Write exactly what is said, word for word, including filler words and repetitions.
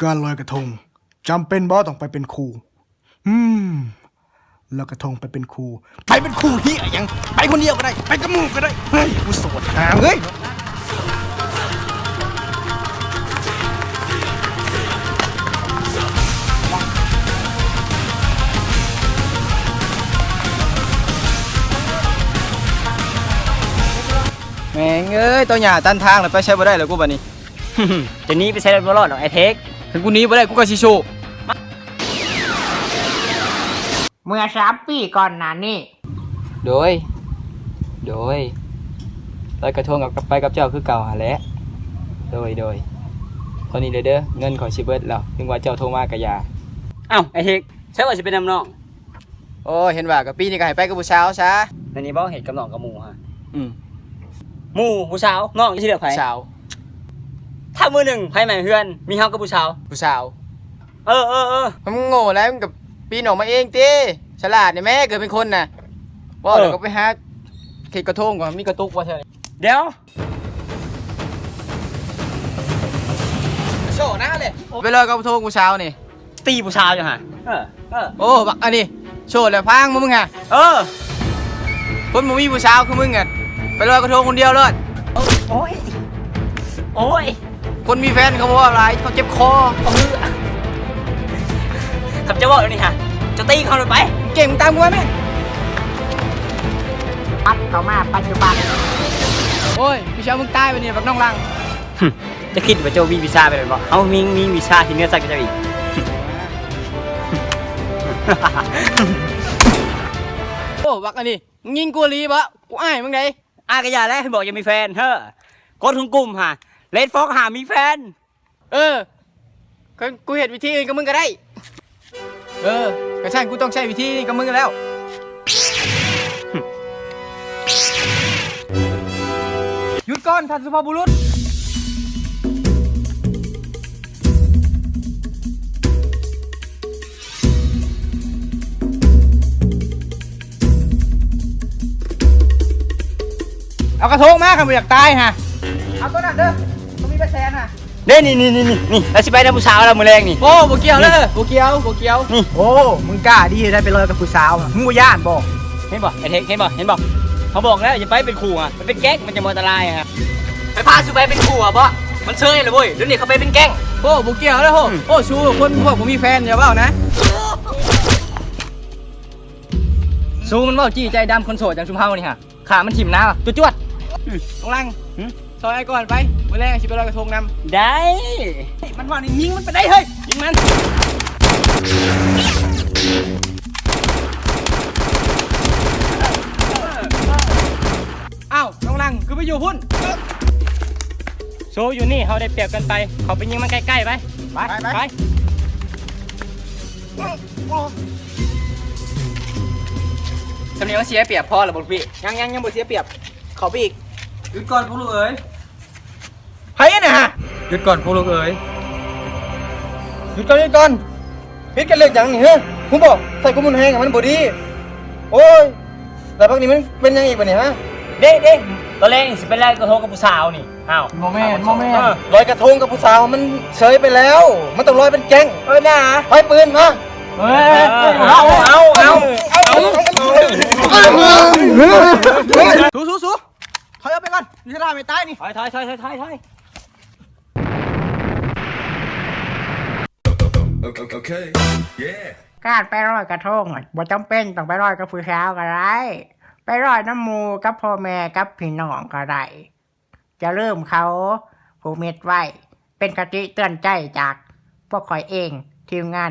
การลอยกระทง จำเป็นบ่ต้องไปเป็นครู อืม ลอยกระทงไปเป็นครู ไปเป็นครูเฮียหยัง ไปคนเดียวก็ได้ ไปกับหมู่ก็ได้ เฮ้ย กูโสดหาเฮ้ย แม่งเอ้ย ต้นหญ้าตันทางเลย ไปใช้บ่ได้เลยกูบัดนี้ จะหนีไปใช้บ่รอดดอกไอ้เทค คันกูหนีบ่ได้ กูก็สิสู้ เมื่อสามปีก่อนหน้านี้ โดย โดย ลอยกระทงกับ ไปกับเจ้าคือเก่าหั่นแหละ โดย โดย เท่านี้เด้อ เด้อ เงินข้อยสิเบิดแล้ว ถึงว่าเจ้าโทรมากะยา อ้าว ไอ้เทค ใช่ว่าสิเป็นนำน้อง โอ้ เห็นว่ากับปีนี้ก็ให้ไปกับผู้สาวซะ อันนี้บ่เห็นกับน้องกับหมู่ฮะ อืม หมู่ผู้สาว น้องสิเลือกไผ ผู้สาว ถ้ามื้อหนึ่งไผแม่นเฮือน มีเฮากับผู้สาว ผู้สาว เออ เออ เออ มึงโง่แล้ว มึงกับปีนออกมาเองติ ฉลาดนี่แม่ เกิดเป็นคนน่ะ ว่า เออ แล้วก็ไปหาเขตกระทงก่อน มีกระตุกว่าแถวนี้ เดี๋ยว โชว์หน้าเลย ไปลอยกระทงผู้สาวนี่ ตีผู้สาวอยู่หั่น เออ เออ โอ้ บักอันนี้ โชว์แล้วพังมึงฮะ เออ คนบ่มีผู้สาวคือมึงอะ ไปลอยกระทงคนเดียวเลย โอ้ย โอ้ย คนมีแฟนเขาบอกหลาย เขาเจ็บคอ เออ ขับเจ้าบอกแล้วนี่ฮะ จะตีเขาเลยไป เก่งตามกูไหม ปัดเข้ามาปัจจุบัน โอ้ย พี่เช้ามึงตายไปเนี่ยบักน้องลัง จะคิดว่าเจ้ามีวีซ่าไปเลยบ่ เฮามี มีวีซ่าที่เหนือสักเจ้าอีก โอ้ บักอันนี้ มึงยิงกูอีหลีบ่ กูอายมึงได๋ อายกะอย่าแล้ว บอกอย่ามีแฟน เฮ้อ กฎของกลุ่มฮะ เลดฟอกหามีแฟน เออ กู กูเฮ็ดวิธีอื่นกับมึงก็ได้ เออ กะซั่นกูต้องใช้วิธีนี้กับมึงแล้ว หยุดก่อน ท่านสุภาพบุรุษ เอากระทงมา คันบ่อยากตายฮะ เอาตัวนั้นเด้อ มันมีเป็นแสนฮะ เด้ นี่ นี่ นี่ นี่ นี่ แล้วสิไปนำผู้สาวแล้วมื้อแลงนี่ โอ้ บ่เกี่ยวเลย บ่เกี่ยว บ่เกี่ยว นี่ โอ้ มึงกล้าดีได้ไปลอยกับผู้สาวอะ มึงบ่ย้านบ่ เห็นบ่ ไอ้เทค เห็นบ่ เห็นบ่ เขาบอกแล้วอย่าไปเป็นครูอะ มันเป็นแก๊ง มันจะมาอันตรายอะ ไปพาสูไปเป็นครูอะบ่ มันเชยเลยเว้ย เดี๋ยวนี้เขาไปเป็นแก๊ง โอ้ บ่เกี่ยวเลยโห อืม โอ้ สูคนพวกบ่มีแฟนอย่าเว้านะ สูมันเว้าจี้ใจดำคนโสดอย่างชุมเฮานี่ฮะ ขามันถิ่มน้ำอะ จวดๆ อืม น้องลัง หืม ซอยอ้ายก่อนไป มื้อแลงสิไปลอยกระทงนำ ได้ มันว่านี่ยิงมันไปได้เฮ้ย ยิงมัน อ้าว น้องลัง คือไปอยู่พุ่น โซอยู่นี่ เฮาได้เปรียบกันไป เขาไปยิงมันใกล้ๆ ไป ไป ไป ไป สำเนียงมันเสียเปรียบพอหรือบ่พี่ ยัง ยัง ยังบ่เสียเปรียบ เข้าไปอีก หยุดก่อนพวกลูกเอ๋ย ไผน่ะฮะ หยุดก่อนพวกลูกเอ๋ย หยุดก่อน หยุดก่อน ผิดกันเรื่องหยังนี่ฮะ ฮู้บ่ ใส่ความรุนแรงอะมันบ่ดี โอ้ย แล้วบักนี้มันเป็นหยังอีกบัดนี้ฮะ เด้ เด้ ตอนแรกนี่สิไปลอยกระทงกับผู้สาวนี่ อ้าว บ่แม่น บ่แม่น เออ ลอยกระทงกับผู้สาวมันเชยไปแล้ว มันต้องลอยเป็นแก๊ง เออ น่า ไปปืนมา เฮ้ย เอา เอา เอา เอา เอา สู้ สู้ สู้ ถอยออกไปก่อน นี่ถ้าไม่ตายนี่ ถอย ถอย ถอย ถอย ถอย ถอย Okay. Yeah. การไปลอยกระทงอะบ่จำเป็นต้องไปลอยกับผู้สาวก็ได้ ไปลอยนำหมู่กับพ่อแม่กับพี่น้องก็ได้ อย่าลืมเขา ผูกมิตรไว้ เป็นคติเตือนใจจากพวกข้อยเอง ทีมงาน